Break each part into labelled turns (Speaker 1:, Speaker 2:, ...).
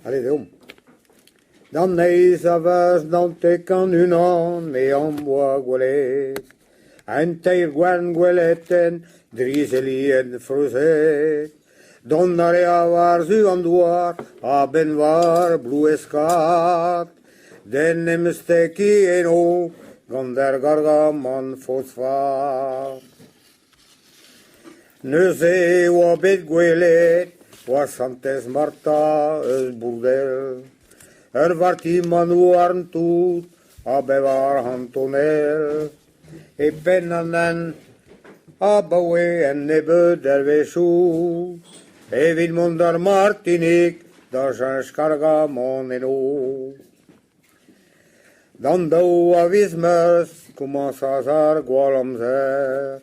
Speaker 1: Ale, deomp. D'an eizh a veur 91 me am boa gwelet un teir gwern gweletenn drizelienn freuzet. Dont a rea war-zu an douar a-benn war Bloueskad d'en em stekiñ eno gant ur gargamant fosfat. Neuze e oa bet gwelet oa santez Marta eus Bourdel, ur vatimant houarn-tout a bevar c'hant tonell e penn an hent abaoe un nebeud dervezhioù evit mont d'ar Martinik da cheñch kargamant eno. D'an daou a viz Meurzh komañsas ar gwall-amzer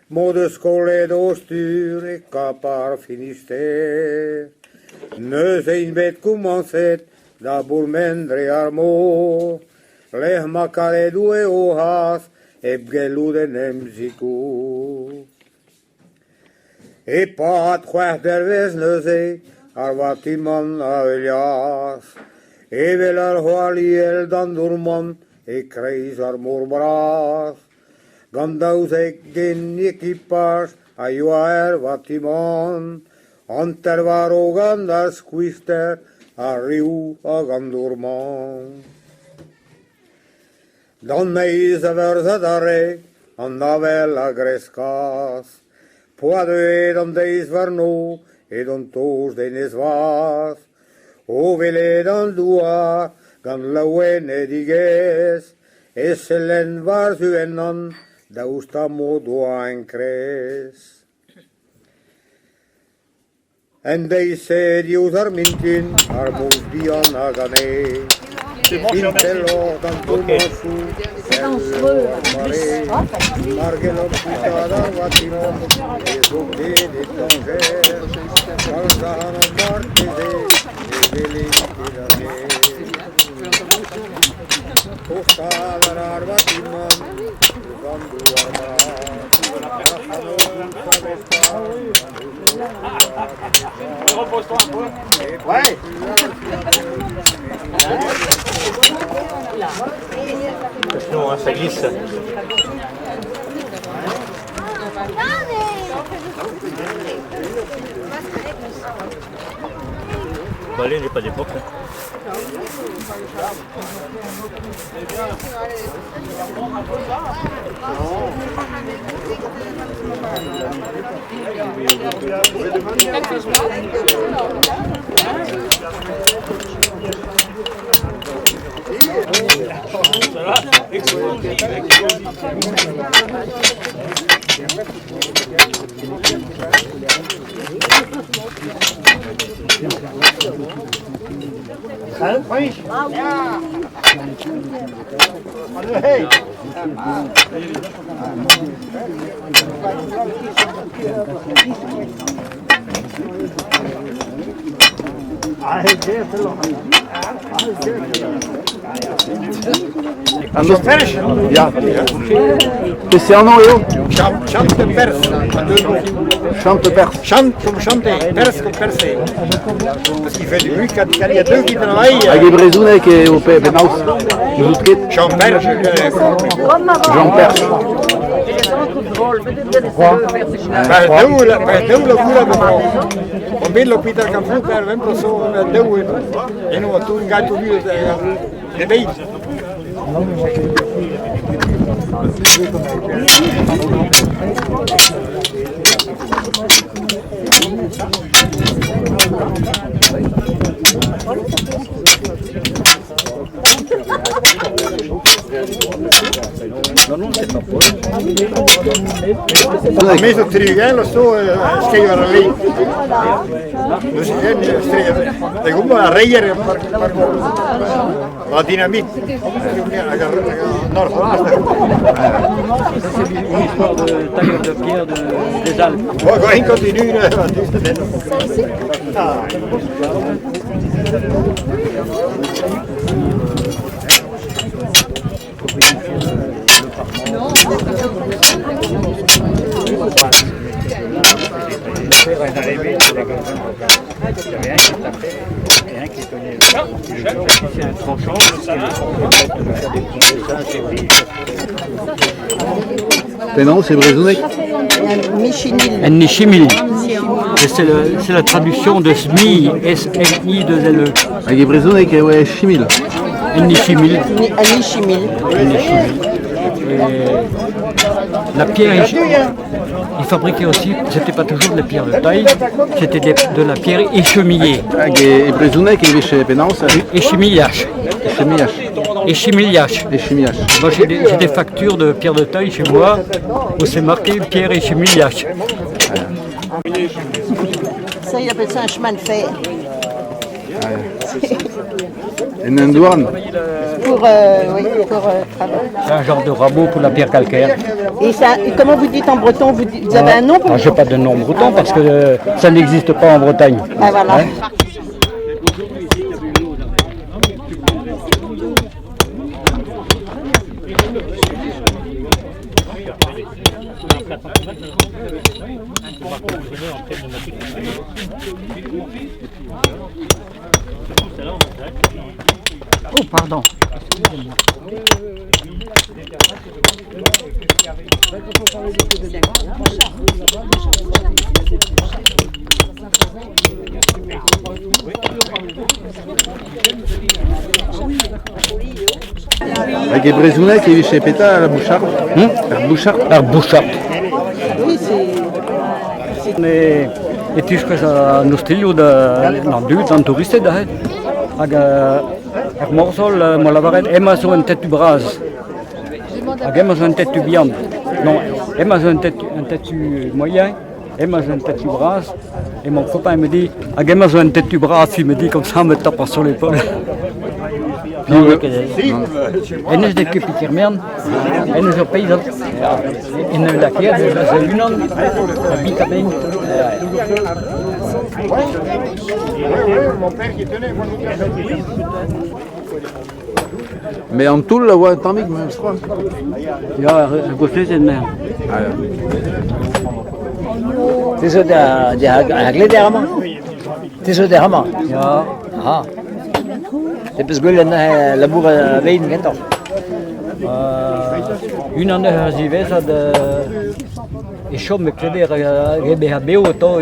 Speaker 1: m'o deus kollet o stur e Kap ar Finister. Neuze int bet komañset da bourmen dre ar mor lec'h ma kare Doue o c'has hep gellout en em sikour. E-pad c'hwec'h dervezh neuze ar vatimant a heulias evel ur c'hoariell d'an dour-man e-kreiz ar mor bras gant 12 den ekipaj a yoa er vatimant hanter-varv gant ar skuizhter, ar riv hag an dour-man. D'an eizh a Veurzh adarre an avel a greskas p'oa deuet an deiz warno edont tost d'Enez Vaz o welet an douar gant laouenedigezh e sellent war-zu ennan daoust ha m'o doa enkrez. En deiz-se diouzh ar mintin, ar mouz bihan a gane. Pinteloc'h d'an tomasoù, pell eo ar mare. Mar gellomp kuitaat ar vatimant, ne zo ket e dañjer. Kalz ac'hanomp marteze ne welimp ket ar gêr. Tostaat a ra ar vatimant ouzh an douar bras. Ac'hanomp savet
Speaker 2: Repose-toi un peu. Ouais. Attention, hein, ça glisse. Bah allez, j'ai pas d'époque. Hein.
Speaker 3: Ya. Peseurt anv eo?
Speaker 4: Chante Perse.
Speaker 3: Chante Perse.
Speaker 4: Chante comme chanter, Perse comme percer. Parce qu'il fait du bruit quand il y a deux qui travaillent.
Speaker 3: Hag e brezhoneg eo penaos? N'ouzout ket?
Speaker 4: Jean Perche.
Speaker 3: Jean Perche.
Speaker 4: Per deù la cura Con bello Peter Canfuta, sempre solo deù e non tu in gatto de beit. Me zo tri-ugent zo skeiñ war al lein. Neuze da gomz ar reier par la dynamite hag ar norzh
Speaker 5: Ça, c'est une histoire de tailleur de pierre des Alpes.
Speaker 4: Bon, il continue. Ah.
Speaker 5: C'est un tranchant, faire des petits dessins, c'est riche.
Speaker 3: Penaos e brezhoneg?
Speaker 5: Ennichimil. Et c'est la traduction de SMI, S-M-I-2-L-E.
Speaker 3: Hag e brezhoneg eo Chimil.
Speaker 5: Ennichimil.
Speaker 6: Ennichimil.
Speaker 5: Et la pierre, il fabriquait aussi, c'était pas toujours de la pierre de taille, c'était de la pierre échemillée.
Speaker 3: Hag e brezhoneg e vije penaos?
Speaker 5: Échemillage.
Speaker 3: Echemillage.
Speaker 5: Échemillage.
Speaker 3: Echemillage.
Speaker 5: Moi j'ai des factures de pierre de taille chez moi où c'est marqué pierre échemillage.
Speaker 6: Ça, il appelle ça un chemin de fer.
Speaker 3: En un douane.
Speaker 6: Pour, oui, pour travailler.
Speaker 5: C'est un genre de rabot pour la pierre calcaire.
Speaker 6: Et, ça, et comment vous dites en breton? Vous avez un nom pour
Speaker 5: Ah, je n'ai pas de nom breton parce que ça n'existe pas en Bretagne.
Speaker 6: Ah voilà.
Speaker 5: Hein? Oh, pardon.
Speaker 3: Hag e brezhoneg e vije petra ar Bouchard? Ar Bouchard?
Speaker 5: Ar Bouchard.
Speaker 6: Oui, c'est...
Speaker 5: Mais e tiskouez an ostilhoù da an dud, an touristed aze. Hag ar morzhol, ma lavaret, emañ zo un tetu bras. Hag emañ zo un tetu bihan. Non, emañ zo un tetu moyen, emañ zo un tetu bras. Et mon copain il me dit, hag emañ zo un tetu bras, il me dit comme ça en me tapant sur l'épaule. Hennezh n'eo ket pikermern, hennezh ur peizant. En ul lakaet da unan, a bitamen.
Speaker 3: Mais an toull a oa un tammig memes tra.
Speaker 5: Ya, ar gostlezenn mer.
Speaker 7: Te zo da ar gleder amañ? Te zo da amañ?
Speaker 5: Ya.
Speaker 7: Aha. Te peus gwell an labour a-vein gentañ?
Speaker 5: Unan ur ziwezhat e chom e kleder e bezañ bev atav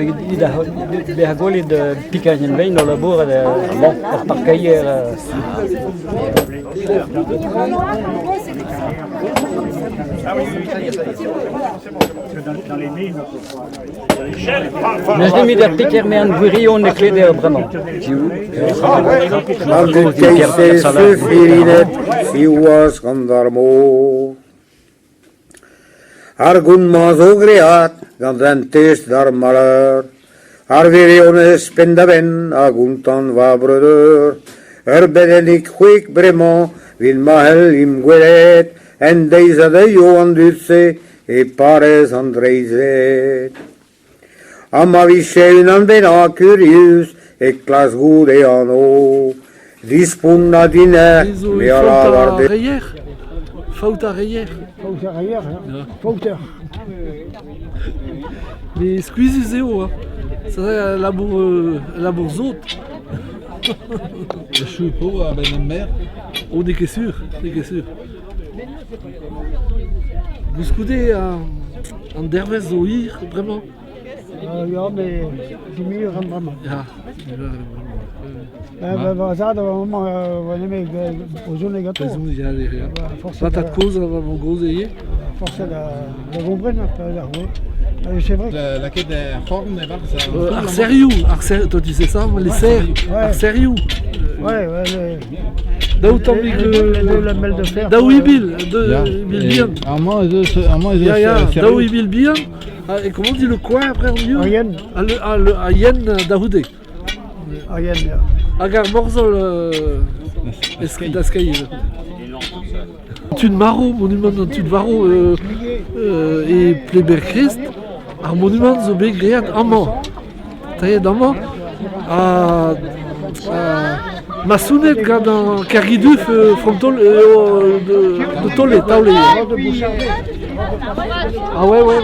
Speaker 5: bezañ gwelet pikerien vein o labourat er parkeier. N'eus nemet ar piker-mern gwirion e kleder bremañ.
Speaker 1: An dud keiz-se sufirinet siwazh gant ar mor. Ar gount-mañ zo great gant an test d'ar maleur. Ar wirionez penn-da-benn a gontan va breudeur. Ur bedennig c'hwek bremañ evit ma c'hellimp gwelet en deiz a deio an dud-se e parrez an Dreized. Ha ma vije unan bennak kurius e klask goude anv. Dispont na dinec'h me a lavar dezhañ.
Speaker 8: Faout ar reier.
Speaker 4: Faout ar reier, ya. Faouter.
Speaker 8: Mais skuizhus eo, hein. Ça labour sot.
Speaker 9: Je pauvre a-benn mer.
Speaker 8: Oh, n'eo ket sur, n'eo ket sur. Gouskoude an dervezh zo hir bremañ.
Speaker 4: Ya, mais diminuer an bremañ.
Speaker 8: Ya.
Speaker 4: Va zad a oa nemet brezhoneg atav.
Speaker 8: Brezhoneg, ya, ya. Va tad-kozh a va gozh ivez.
Speaker 4: Force da gompren, c'est vrai.
Speaker 9: Laquelle der c'horn e-barzh
Speaker 8: Ar serioù, toi tu sais ça, les serres, ar serioù.
Speaker 4: Ouais, ouais.
Speaker 8: Daou tammig
Speaker 4: lamel de fer.
Speaker 8: Daou ibil, ibil bihan.
Speaker 9: Amañ ez eus, amañ ez eus.
Speaker 8: Ya, ya, daou ibil bihan. Et comment on dit le coin après en mieux?
Speaker 4: Ar yen.
Speaker 8: Ah, yen da c'houde.
Speaker 4: Ar yen, ya.
Speaker 8: Hag ar morzhol da skeiñ. Tud marv, monumant an tud varv e Pleber-Krist, ar monumant zo bet graet amañ. Tailhet amañ ha masounet gant an Kergiduff frontol de Tolé, Taolé. Ah ouais, ouais.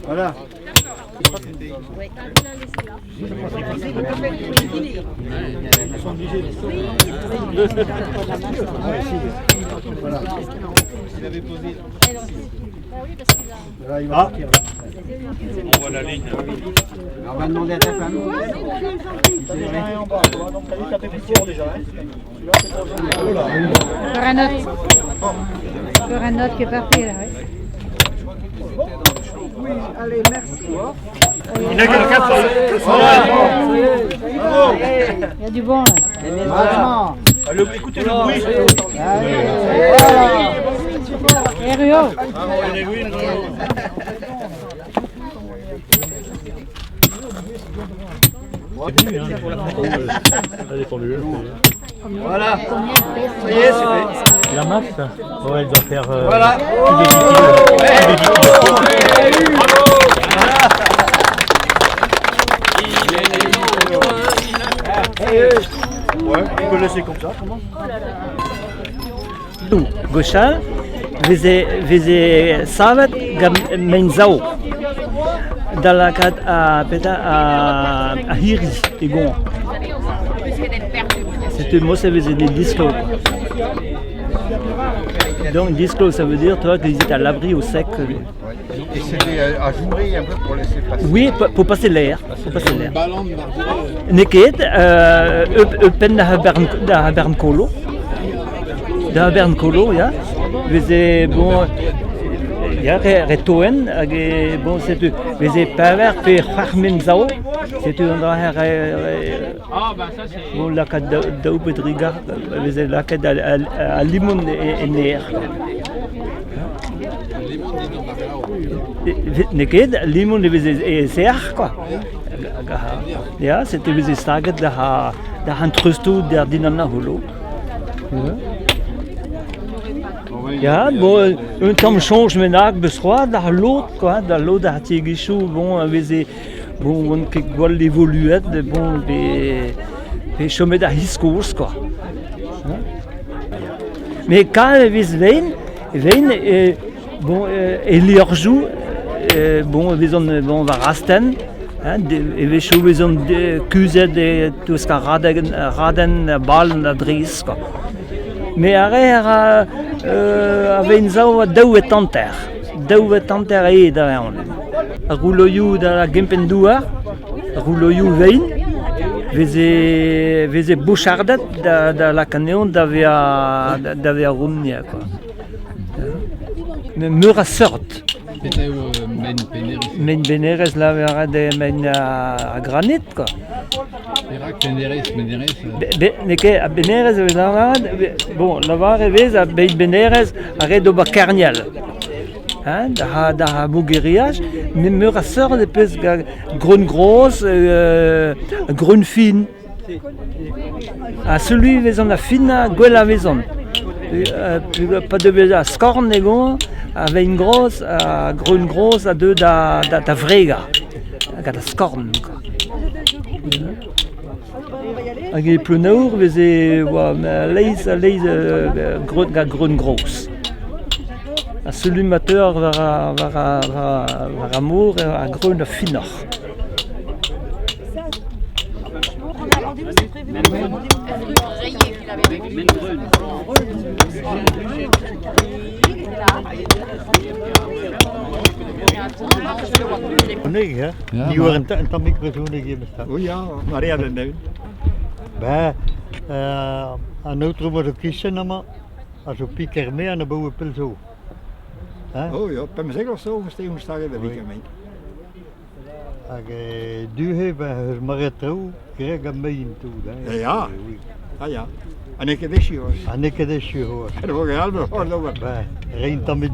Speaker 4: Voilà. Ah.
Speaker 2: On voit la ligne.
Speaker 7: On va demander à ta femme.
Speaker 10: Encore un autre. Encore un autre qui est parti là. ouais.
Speaker 6: Allez, merci.
Speaker 4: Il n'y a que le 4.
Speaker 10: Il y a du bon là.
Speaker 2: Écoutez le bruit.
Speaker 10: Et Rio.
Speaker 2: Elle est tendue.
Speaker 4: Voilà. Ça y est, c'est fait.
Speaker 2: La masse, ouais, elle doit faire
Speaker 4: Voilà.
Speaker 2: plus de 10 kilos. Plus de 10 kilos.
Speaker 4: Ouais, on peut le laisser comme ça. Comment
Speaker 7: Gwechall veze, veze savet gant mein zao da lakaat a, petra, a, a hiri e goañ. Setu mod e veze des disclos. Donc disclos, ça veut dire toi qu'ils étaient à l'abri au sec.
Speaker 3: Et c'était à jouer un peu pour laisser passer.
Speaker 7: Oui, pour passer l'air. Pour passer l'air.
Speaker 9: Ballon de mardiret.
Speaker 7: N'eo ket, euh, ur penn da bern, da bern kolo. Da bern kolo, ya. Veze, bon, ya, re, re toen, hag e, bon, setu, veze pever pe c'hwec'h men zao. Setu an dra re, re, bon, lakaat daou, daou pe dri gar, veze lakaat al, al, al limon e, en aer. N'eo ket, limon e veze e sec'h, quoi. Hag a- Ya, setu veze staget da, da an treustou der din an holo. Ya. Ya, bon, un tamm soñj bennak beus c'hoazh d'ar lod, quoi, d'ar lod ar tiegezhioù, bon, a veze, bon, oant ket gwall evoluet, bon, pe, pe chomet ar c'hiz kozh, quoi. Hein. Met kaer e vez vein, vein, e, bon, e liorzhoù, e, bon, e vezont bon, war astenn, hein, e wechoù vezont kuzhet e touesk ar radenn, radenn, balen ha drez, quoi. Met ar re a ra a vein zav daou et hanter. Daou et hanter eo da vezañ. Ar rouloioù da gempenn douar, ar rouloioù vein, veze, veze bouchardet da, da lakaat anezhañ da vezañ, da, da vezañ roumniañ, quoi. Met meur a seurt.
Speaker 9: Petra eo mein pennerez?
Speaker 7: Mein bennerez lavaret eo mein a granit, quoi.
Speaker 9: Perak pennerez, mennerez?
Speaker 7: Be, n'eo ket a bennerez e vez lavaret, bon, lavaret e vez a beit bennerez a ret d'ober kerniel. Hein, da, da mogeriaj, met meur a seurt e peus greun gros, greun fin. Ha celui vezont a finañ, gwell a vezont. Pa deu bezañ skorn e goañ, a vein gros, a greun gros a deu da, da, da vregañ, hag da skorn, quoi. Hag e Plouneour veze oa leizh a leizh greun, gant greun gros. Ha seul ma teuer war ar, war ar, war ar, war ar mor a greun a finoc'h.
Speaker 4: Nee, hè?
Speaker 9: Ja,
Speaker 4: Die
Speaker 9: maar-
Speaker 4: waren een tammig brezhoneg hier bestaan.
Speaker 1: Oh ja, maar ja, dan nu.
Speaker 4: Bij an aotrou was o kichen amañ, a zo piker me an abaoe pell zo. Hein?
Speaker 1: Oh ja, pemzek of zo, moest daar in de weekend.
Speaker 4: Hag duhe bij eus mare traoù, greg a mein tout. Hè?
Speaker 1: Ja, ja.
Speaker 4: Oui.
Speaker 1: Ah ja. En ik heb echu hoor.
Speaker 4: Ha n'eo ket echu hoor.
Speaker 1: En we gaan nog hoor.
Speaker 4: Bij, rein tammig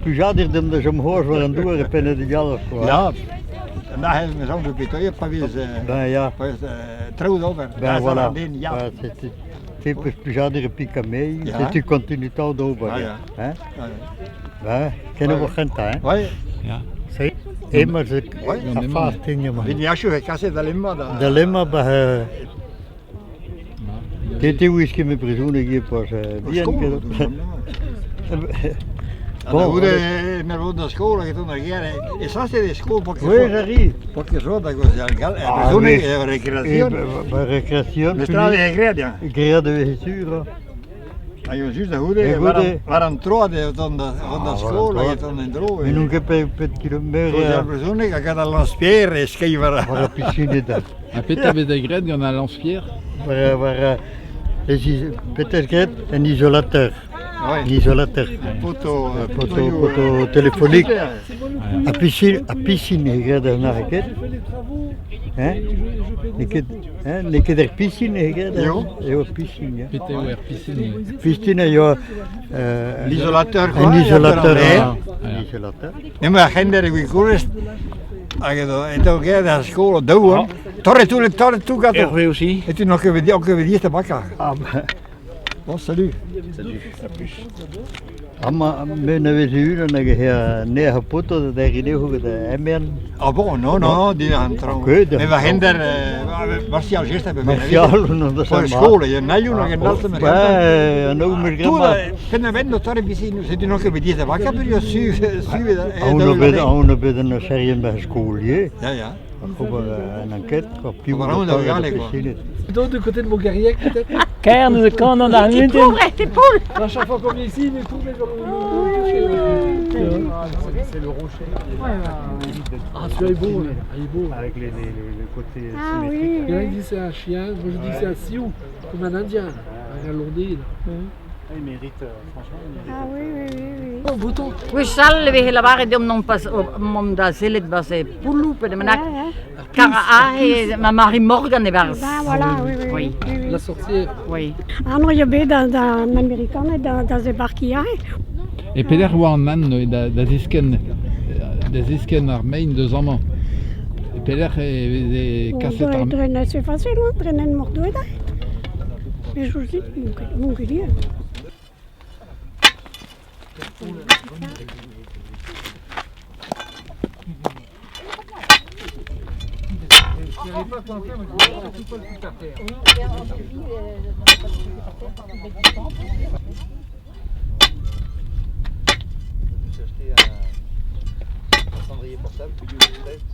Speaker 4: plujadir dem da jom hoor war an douar e pennet de galf, quoi.
Speaker 1: Ja. En daar hebben we zo'n beetje pa wees
Speaker 4: Ben ja.
Speaker 1: pa wees trouw over.
Speaker 4: Ben voilà.
Speaker 1: Ja.
Speaker 4: Ben, c'est c'est peus plujadir e pik a mei,
Speaker 1: Ja.
Speaker 4: c'est tu continue tao d'ober.
Speaker 1: Ah, ja.
Speaker 4: Hein?
Speaker 1: Ja,
Speaker 4: Ben, kennen we genta, hè?
Speaker 1: Ouais.
Speaker 9: Ja.
Speaker 4: C'est immer ze
Speaker 1: Ouais.
Speaker 4: a fast in
Speaker 1: Vin jachu e kaset da lemma da.
Speaker 4: Da lemma ba Dit eo is ket me brezhoneg eo pas bien ket. Ha da goude me vont da skol hag e tont da gêr e sañset e skol pa
Speaker 11: Oui, j'arrive.
Speaker 4: Pa ket zo da gaozeal gall, e brezhoneg e rekreasion.
Speaker 11: Ba rekreasion.
Speaker 4: Mestra e graet ya.
Speaker 11: Graet e veze sur.
Speaker 4: Hag eo just da c'houde, war an troad e tont da, vont da skol hag e tont en-dro.
Speaker 11: Me n'on ket pet kilometr.
Speaker 4: Gaozeal brezhoneg hag gant al lañs-pierre e skeiñ war
Speaker 11: War ar piscine da.
Speaker 9: Ha petra veze graet gant al lañs-pierre?
Speaker 11: War, war, petra graet un isolateur. Un isolateur.
Speaker 4: Poteau,
Speaker 11: Poteau, poteau téléphonique. Ha piscine, ha piscine e graet an arket. Hein? N'eo ket, hein? N'eo ket er piscine e graet.
Speaker 4: Eo.
Speaker 11: Eo piscine, ya.
Speaker 9: Petra eo er piscine?
Speaker 11: Piscine eo
Speaker 4: L'isolateur quoi.
Speaker 11: Un isolateur.
Speaker 4: Un
Speaker 11: Un isolateur.
Speaker 4: Emañ ar c'hender e Gwikourez hag edo edo graet ar skol daou hein. Torret tout torret tout ganto.
Speaker 3: Hervé aussi.
Speaker 4: Et tu n'as que dire que dire tabaka.
Speaker 11: Ah ben.
Speaker 4: Bon salut.
Speaker 3: Salut, à plus.
Speaker 11: Amañ me n'avez unan hag he nec'h ar paotr da derriñ gant emern.
Speaker 4: Ah bon, non, non, dit an traoñ.
Speaker 11: Ket.
Speaker 4: Me va hender Martial just a
Speaker 11: Martial, non da
Speaker 4: Por skol, e nailhoun hag en alta me
Speaker 11: Ba, an aoù meus graet mat.
Speaker 4: Penn a benn, torre bisi, c'est du que bediz da vaka, per yo su, su
Speaker 11: Aon bet an serien ba skol, ye.
Speaker 4: Ya, ya.
Speaker 11: Ober un enquête, quoi. Piv
Speaker 4: Vraiment, da vugale, quoi.
Speaker 8: Donc, du côté de Mogariec, peut-être
Speaker 7: Kern de kan an ar
Speaker 10: T'es pauvre, t'es pauvre.
Speaker 8: À chaque fois qu'on vient ici, mais tout, mais
Speaker 3: C'est le rocher.
Speaker 8: Ah, celui-là est beau, là. Ah, il est beau.
Speaker 3: Avec les, les, les côtés
Speaker 10: Ah
Speaker 3: symétriques.
Speaker 10: oui.
Speaker 8: Il y en a qui disent c'est un chien, moi je dis que c'est un sioux, comme un indien, là. Un landais, là.
Speaker 3: Ah, il mérite, franchement, il mérite.
Speaker 10: Ah oui, oui, oui, oui.
Speaker 8: Oh, breton.
Speaker 12: Gwechall e veze lavaret deomp non pas mont da sellet barzh e pouloù pe bennak. Kar aze ma Marie Morgan e-barzh.
Speaker 10: Ben voilà, oui, oui, oui. oui, oui.
Speaker 8: La sorcière.
Speaker 12: Oui.
Speaker 10: Ah non, il y avait dans, dans American da, da zebarkiañ.
Speaker 9: E pelec'h oa an an da, da ziskenn da ziskenn ar mein deus amañ? E pelec'h e veze kaset ar...
Speaker 10: Dre, c'est facile, hein, dre en mordouet. Mais je vous dis, mon gueulier.
Speaker 3: J'ai acheté un cendrier portable que Dieu vous prête.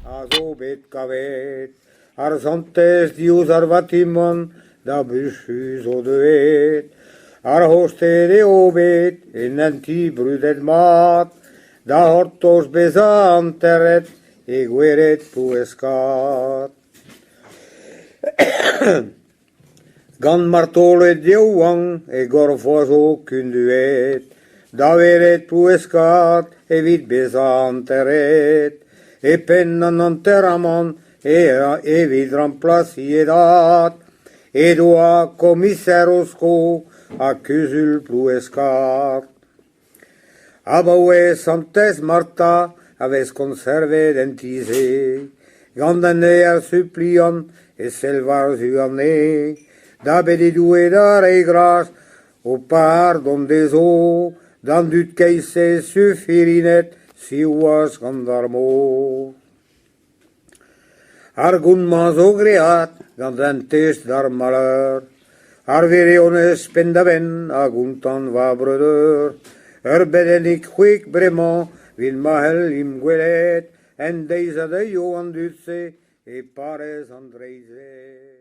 Speaker 1: A zo bet kavet, ar santez diouzh ar vatimant da buchu zo deuet. Ar c'hostez eo bet en un ti brudet mat, da c'hortoz bezañ anteret e gwered Ploueskad. Gant martoled yaouank e gorf a zo kunduet, da welet Ploueskad evit bezañ anteret, e penn an anteramant e evit remplasiñ e dad, edo a komiser o sko ha kuzul Ploueskad. Abaoe Santez Marta a vez konservet en ti-se, gant an aer supliant e sell war-zu anezhe, da bediñ Doue da reiñ gras ho pardon dezho, d'an dud keizh-se sufirinet siwazh gant ar mor. Ar gont-mañ zo graet gant un test d'ar maleur, ar wirionez penn-da-benn a gontan va breudeur, ur bedennig c'hwek bremañ evit ma c'hellimp gwelet en deiz a deuio an dud-se e parrez an Dreized.